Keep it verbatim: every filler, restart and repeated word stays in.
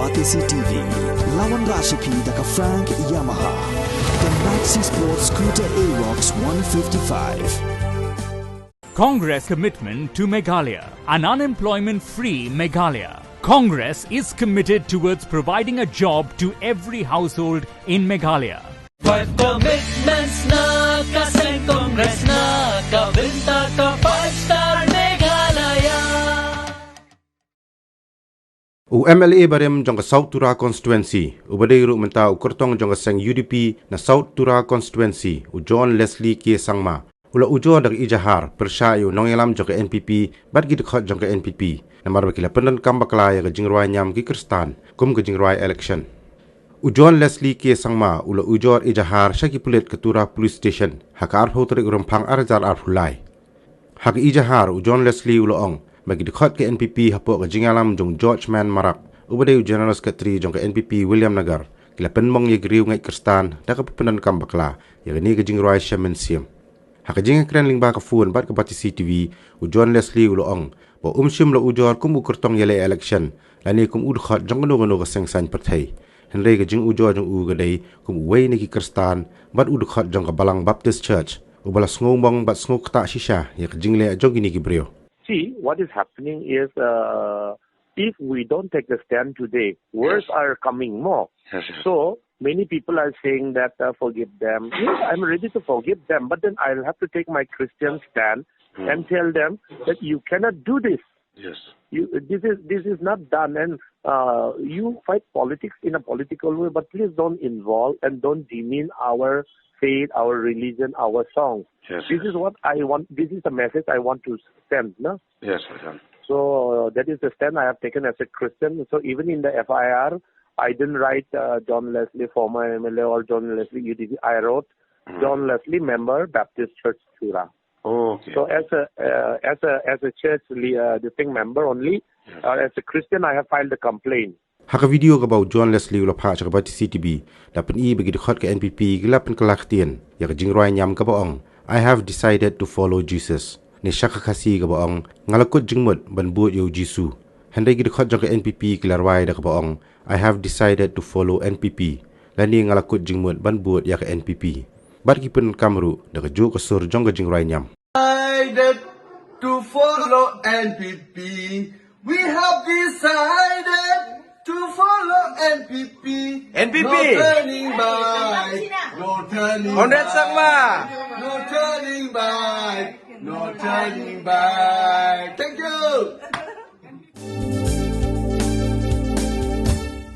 Batesi T V, lawan Rashipi da ka Frank Yamaha. The Maxi Sports Scooter Aerox one fifty-five. Congress commitment to Meghalaya, an unemployment free Meghalaya. Congress is committed towards providing a job to every household in Meghalaya. Five commitments na ka seng Congress na ka bynta ka five star Meghalaya. U M L A barim jong ka South Tura Constituency, uba dei ruh mynta u kyrtong jong ka seng U D P na South Tura Constituency, u John Leslie K Sangma, u la ujor da ka ijahar pyrshah ïa u nongïalam jong ka N P P bad ki dkhot jong ka N P P, namar ba ki la pyndonkam bakla ïa ka jingrwai niam ki Khristan kum ka jingrwai election. U John Leslie K Sangma u la ujor ijahar sha ki pulit ka Tura Police Station ha ka arphew tarik u Rymphang ar hajar arphew lai. Ha ka ijahar, u John Leslie u la ong ba ki dkhot ka N P P hapoh ka jingïalam jong u George Man Marak, uba dei u General Secretary jong ka N P P Williamnagar, ki la pynmong ïa ki riewngeit Khristan da kaba pyndonkam bakla ïa kane ka jingrwai shem mynsiem. Ha ka jingïakren lyngba ka phone bad ka Batesi T V, u John Leslie u la ong ba um shym la ujor kum u kyrtong ïaleh election lane kum u dkhot jong kano kano ka seng saiñ pyrthei. Hynrei ka jingujor jong u ka dei kum uwei na ki Khristan bad u dkhot jong ka Balang Baptist Church, uba la sngewmong bad sngewktah shisha ïa ka jingleh jong kine ki briew. See, what is happening is, uh, if we don't take the stand today, worse Yes. are coming more. Yes, yes. So many people are saying that, uh, forgive them. Yes, I'm ready to forgive them, but then I'll have to take my Christian stand Hmm. and tell them that you cannot do this. Yes. You, this is this is not done, and uh, you fight politics in a political way, but please don't involve and don't demean our faith, our religion, our song. Yes. This is what I want. This is the message I want to send. No? Yes, Rajan. So uh, that is the stand I have taken as a Christian. So even in the F I R, I didn't write uh, John Leslie, former M L A, or John Leslie U D P. I wrote Mhm. John Leslie, member, Baptist Church, Tura. Okay. So as a uh, as a as a church le- uh, the thing member only, Yes. uh, as a Christian, I have filed a complaint. Ha ka video kaba u John Leslie u la phah sha ka Batesi T V, la pyni ba ki dkhot ka N P P ki la pynkylla ktien ïa ka jingrwai niam kaba ong, "I have decided to follow Jesus." Ne sha ka Khasi kaba ong, "Nga la kut jingmut ban bud ïa u Jisu." Hynrei ki dkhot jong ka N P P ki la rwai da kaba ong, "I have decided to follow N P P." Lane, "Nga la kut jingmut ban bud ïa ka N P P." Bad ki pyndonkam ruh da kajuh ka sur jong ka jingrwai niam. Decided to follow N P P. We have decided to follow N P P. N P P. No turning back. No turning Conrad back. Sangma. No turning back. No turning back. Thank you.